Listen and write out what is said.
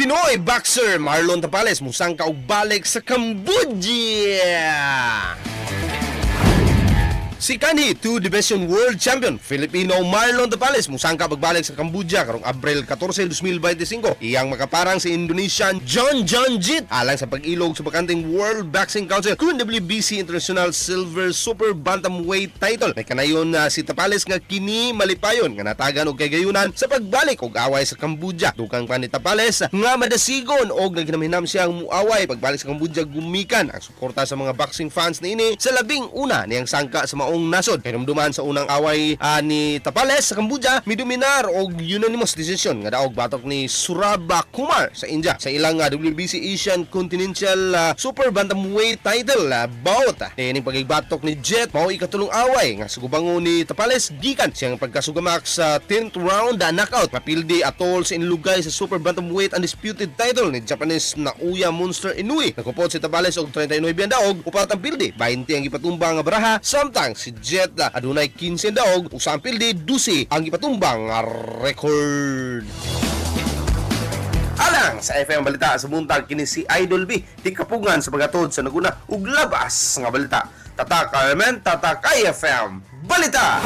Pinoy boxer Marlon Tapales musangka og balik sa Cambodia. Si kanhi 2 Division World Champion Filipino Marlon Tapales musangka pagbalik sa Cambodia karong Abril 14, 2025. Iyang makaparang si Indonesian John John Jit alang sa pag-ilog sa bakanteng World Boxing Council kun WBC International Silver Super Bantamweight title. May kanayon na si Tapales nga kini malipayon nga natagan og kagayunan sa pagbalik og away sa Cambodia. Dugang pa ni Tapales nga madasigon og naghinamhinam siyang muaway pagbalik sa Cambodia gumikan ang suporta sa mga boxing fans niini sa labing una niyang sangka sa maong nasod. Hinumduman sa unang away ni Tapales sa Cambodia, midominar og unanimous decision nga daog batok ni Suraba Kumar sa India sa ilang WBC Asian Continental Super Bantamweight title bout. Ining pagigbatok ni Jet mao ikatulong away nga sugubangon ni Tapales gikan siyang pagkasugamak sa 10th round knockout. Mapildi atol sa inlugay sa Super Bantamweight undisputed title ni Japanese Naoya Monster Inoue. Nagkupot si Tapales og 39 ang daog, upat ang pildi, 20 ang gipatumbang nga baraha, samtang si Jet adunay 15 ang daog, usa ang pildi, 12 ang gipatumbang nga record. Alang sa FM Balita sa buntag, kini si Idol B, di kapugan sa pagatod sa naguna ug labas nga balita. Tatak RMN, Tatak IFM Balita.